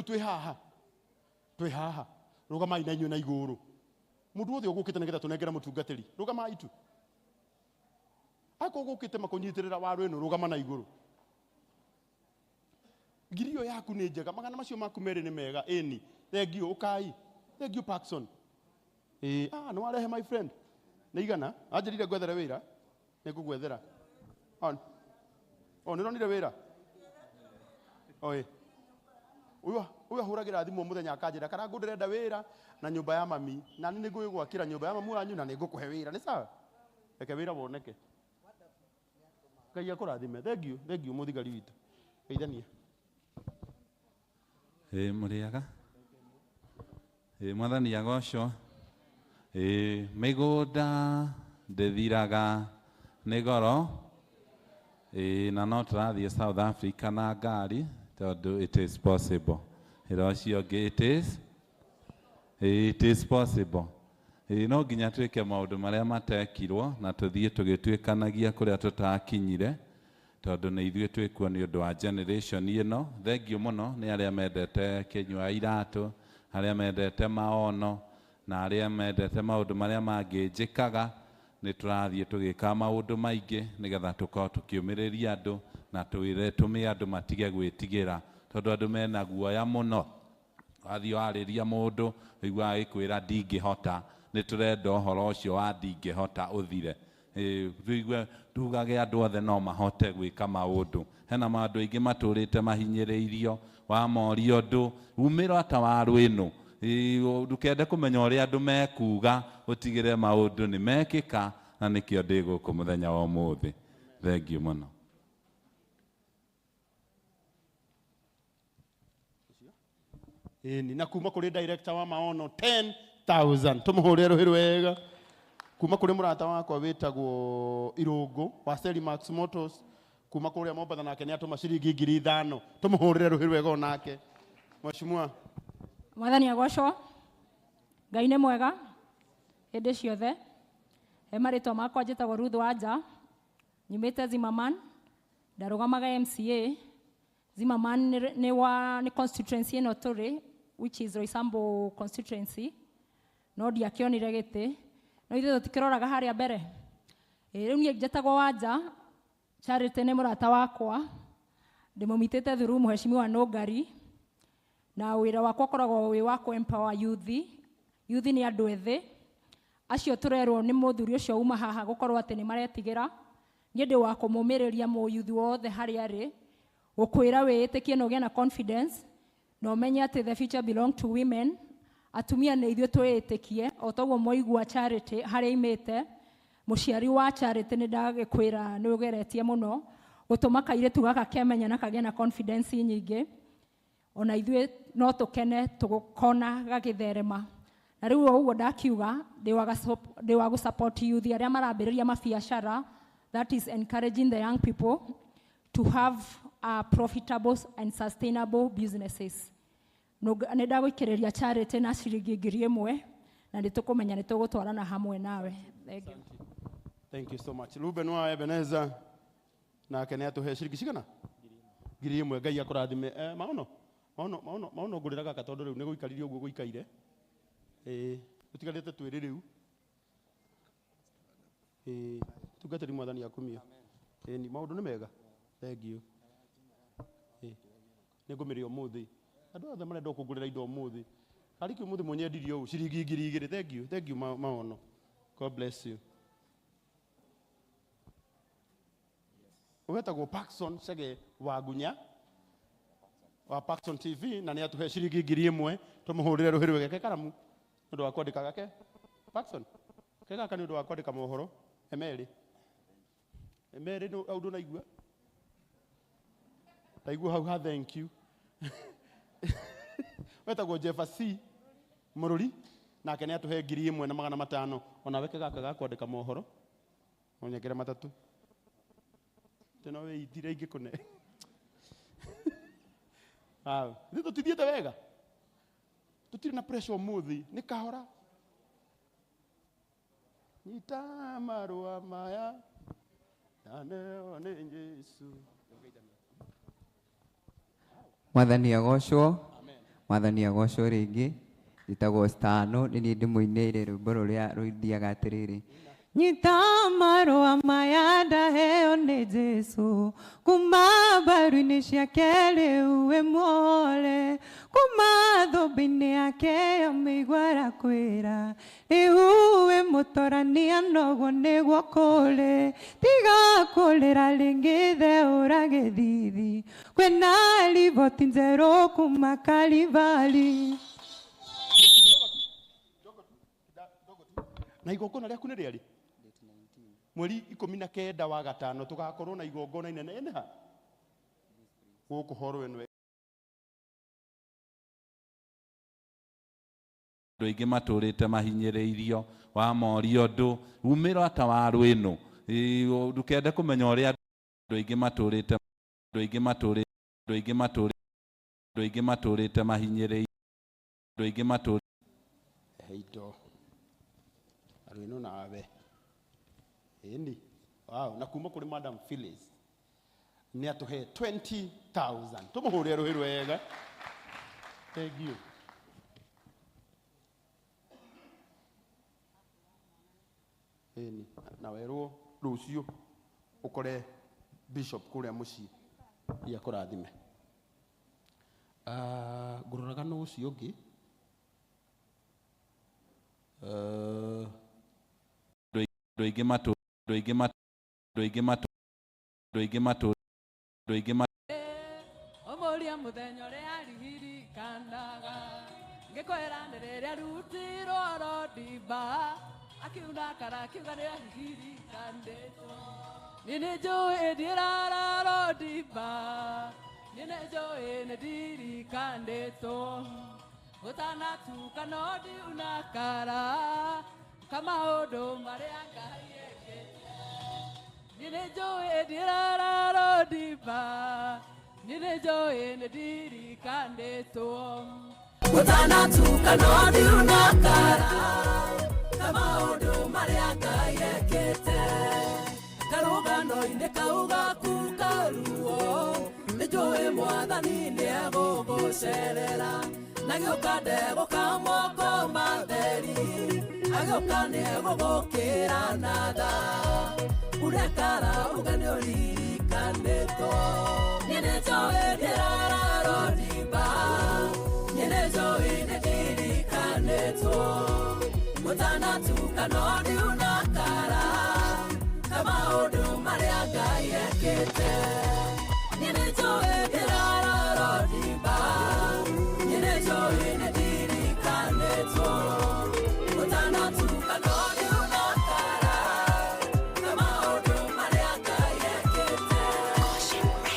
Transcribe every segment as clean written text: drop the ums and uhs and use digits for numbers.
Twĩ haha, twĩ haha, rũgamai na inyuĩ na igũrũ. Mũndũ wothe ũgũkĩte nĩgetha tũnengere mũtungatĩri, rũgamai tu. Akorwo ũgũkĩte makũnyitĩrĩra waru ĩno, rũgama na igũrũ. Ngiri ĩyo yaku nĩ njega, magana macio maku merĩ nĩ mega. Ĩni, thengiũ, ũkai. Thengiũ Parkson. Ĩĩ, ah, nĩ warehe my friend. Nĩ igana, anjĩrire ngwethere wĩra, nĩ ngũgwethera. Oh, nĩ ũronire wĩra? Oĩ. Ũyũ ahũragĩra thimũ mũthenya akanjĩra, Karangũ ndĩrenda wĩra na nyũmba ya mami. Na nĩ ngũgwakĩra nyũmba ya mamu wanyu na nĩ ngũkũhe wĩra. Nĩ sawa? Reke wĩra woneke. Ngai akũrathime. Thank you, thank you mũthigari witũ. Geithania. Ĩĩ mũrĩaga. Ĩĩ mwathani agocwo. Ĩĩ mĩgũnda ndĩthiraga nĩ goro. Ĩĩ na no tũrathiĩ South Africa na ngari tondũ it is possible. Ĩra ũcio ũngĩ it is. Ĩĩ it is possible. Ĩĩ no nginya twĩke maũndũ marĩa matekirwo na tũthiĩ tũgĩtuĩkanagia kũrĩa tũtakinyire tondũ nĩ ithuĩ twĩkuo nĩ ũndũ wa generation ĩno. Thengiũ mũno nĩ arĩa mendete kĩnyua iratũ, arĩa mendete maono na arĩa mendete maũndũ marĩa mangĩ njĩkaga. Nĩ tũrathiĩ tũgĩkaga maũndũ maingĩ nĩgetha tũkorwo tũkĩũmĩrĩria andũ na tũme andũ matige gwĩtigĩra tondũ andũ mena guoya mũno. Wathiĩ warĩria mũndũ ũiguaga agĩkwĩra ndingĩhota. Nĩ tũrenda ũhoro ũcio wa ndingĩhota ũthire. Tũigue tugage andũ othe no mahote gwĩka maũndũ. Hena maũndũ aingĩ matũrĩte mahinyĩrĩirio, wamoria ũndũ umĩra ta waru ĩno. Ndũkende kũmenya ũrĩa andũ mekuga, ũtigĩre maũndũ nĩ mekĩka, na nĩkĩo ndĩ gũkũ mũthenya wa ũmũthĩ. Thengiũ mũno. Ĩni, na kuma kũrĩ director wa maono 10,000 tũmũhũrĩre rũhĩ rwega. Kuma kũrĩ mũrata wakwa wĩtagwo Irũngũ wa Selimax Motors kuma kũrĩa Mombatha, nake nĩ atũma ciringi 5,000 tũmũhũrĩre rũhĩ rwega onake. Mheshimiwa. Mwathani agocwo. Ngai nĩ mwega hĩndĩ ciothe. He marĩtwa makwa njĩtagwo Ruth Wanja, nyumĩte Zimmerman, ndarũgamaga MCA. Zimmerman nĩ constituency ĩno tũrĩ, which is Roysambu constituency, no ndiakĩonire gĩtĩ. No ithuĩ tũtikĩroraga harĩa mbere. Rĩu niĩ njĩtagwo Wanja, Charity nĩ mũrata wakwa, ndĩmũmitĩte through Mheshimiwa Nũngari, na wĩra wakwa ũkoragwo wĩ wa kũ empower youth. Youth nĩ andũ ethĩ acio tũrerwo nĩ mũthuri ũcio uma haha gũkorwo atĩ nĩ maretigĩra. Niĩ ndĩ wa kũmũmĩrĩria mũyuthi wothe harĩa arĩ, gũkwĩra wĩĩtĩkie na ũgĩe na confidence, na ũmenye atĩ the future belong to women. Atumia nĩ ithuĩ twĩĩtĩkie, o toguo mwaigua Charity harĩa imĩte. Mũciari wa Charity nĩ ndagĩkwĩra nĩ ũgeretie mũno gũtũma kairĩtu gaka kemenya na kagĩe na confidence nyingĩ. Ona ithuĩ no tũkene tũkona gagĩtherema. Na rĩu o ũguo ndakiuga, ndĩ wa gũ-support youth arĩa marambĩrĩria mabiacara, that is encouraging the young people to have profitable and sustainable businesses. Nĩ ndagũikĩrĩria Charity na ciringi 1,000 na nĩ tũkũmenya nĩ tũgũtwarana hamwe nawe. Thank you. Thank you so much. Ruben wa Ebenezer nake nĩ atũhe ciringi cigana? 1,000. Ngai akũrathime. Maono? Maono, maono, maono ngũrĩra gaka tondũ rĩu nĩ gũikarire ũguo gũikaire. Tũtigarĩte twĩrĩ rĩu. Tungatĩri mwathani akumio. Ni maũndũ nĩ mega. Thank you. Nĩ ngũmĩrĩa ũmũthĩ. Andũ othe marenda kũngũrĩra indo ũmũthĩ. Kariki ũmũthĩ mũnyendirie ũũ ciringi 2,000. Thank you. Thank you maono. God bless you. Wetagwo Parkson Chege wa Gunya wa Parkson TV na nĩ atũhe ciringi 1,000 tũmũhũrĩre rũhĩ rwega. Ke karamu nĩ ũndũ wa kwandĩka gake. Parkson ke gaka nĩ ũndũ wa kwandĩka mohoro. Emerĩ. Emerĩ nĩ ũndũ naigua. Ndaigua hau ha thank you. Wetagwo Jeff C Mũrũri nake nĩ atũhe 1,500. Onawe ke gaka ga kwandĩka mohoro. Onyekere matatũ. Tena wĩitire ingĩkũne. Wow. Ithuĩ tũtithiĩte wega. Tũtirĩ na pressure ũmũthĩ, nĩ kahora. Nyita marũa maya, ndaneo nĩ Jesũ. Mwathani agocwo. Mwathani agocwo rĩngĩ. Njĩtagwo Stano, nĩ niĩ ndĩmũinĩire rwĩmbo rũrĩa rũthiaga atĩrĩrĩ. Nyita marũa maya ndaheo nĩ Jesũ, kuma mbaru-inĩ ciake rĩu wĩ muore, kuma thũmbĩ-inĩ yake ya mĩigua arakwĩra, rĩu wĩ mũtorania noguo nĩguo kũrĩ, tiga kũrĩra rĩngĩ theũra gĩthithi, kwĩna riboti njerũ kuma Kalivali. Na igongona rĩaku nĩ rĩarĩ mweri 19 wa gatano tugakorwo na igongona inene ene ha gũkũ horo ĩno. Andũ aingĩ matũrĩte mahinyĩrĩirio wamoria ũndũ umĩro ata wa rwĩno ndũkende kũmenya ũrĩa andũ aingĩ matũrĩte andũ aingĩ matũrĩte andũ aingĩ matũrĩte andũ aingĩ matũrĩte mahinyĩrĩirio andũ aingĩ matũrĩte he indo rwĩno nawe ĩni wow. Na kuma kũrĩ Madam Phyllis nĩ atũhe 20,000 tũmũhũrĩre rũhĩ rwega. Thank you. Ĩni na werwo rũciũ ũkore bishop kũrĩa mũciĩ ia kũrathime. Ngũroraga nũ ũcio ũngĩ. Andũ aingĩ matũ andũ aingĩ matũ andũ aingĩ matũ andũ aingĩ matũ andũ aingĩ matũ Ũmũria mũthenya ũrĩa aririkanaga ngĩkwĩra nĩ rĩrĩa arutirwo rondimba akiuna kara akiuga nĩ ahihirikanĩtwo. Niĩ nĩ njũĩ ndirara rondimba, niĩ nĩ njũĩ nĩ ndirikanĩtwo. Gũtanatuka no ndiuna kara kamaũndũ marĩa Ngai ekĩte. Niĩ nĩ njũĩ ndirara rondimba, niĩ nĩ njũĩ nĩ ndirikanĩtwo. Gũtanatuka no ndiuna kara kamaũndũ marĩa Ngai ekĩte. Karũgano-inĩ kau gaku karuo nĩ njũĩ Mwathani nĩ egũgũcerera. Na gĩũka ndegũka moko matheri, agĩũka nĩ egũgũkĩra na tha. Urekara uge nĩ ũririkanĩtwo. Niĩ nĩ njũĩ ndirara rondimba, niĩ nĩ njũĩ nĩ ndirikanĩtwo. Gũtanatuka no ndiuna kara kamaũndũ marĩa Ngai ekĩte. Niĩ nĩ njũĩ ndirara rondimba, niĩ nĩ njũĩ nĩ ndirikanĩtwo. Gũtanatuka no ndiuna kara kamaũndũ marĩa Ngai ekĩte.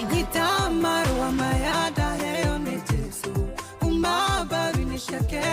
Nyita marũa maya ndaheo nĩ Jesũ, kuma mbaru-inĩ ciake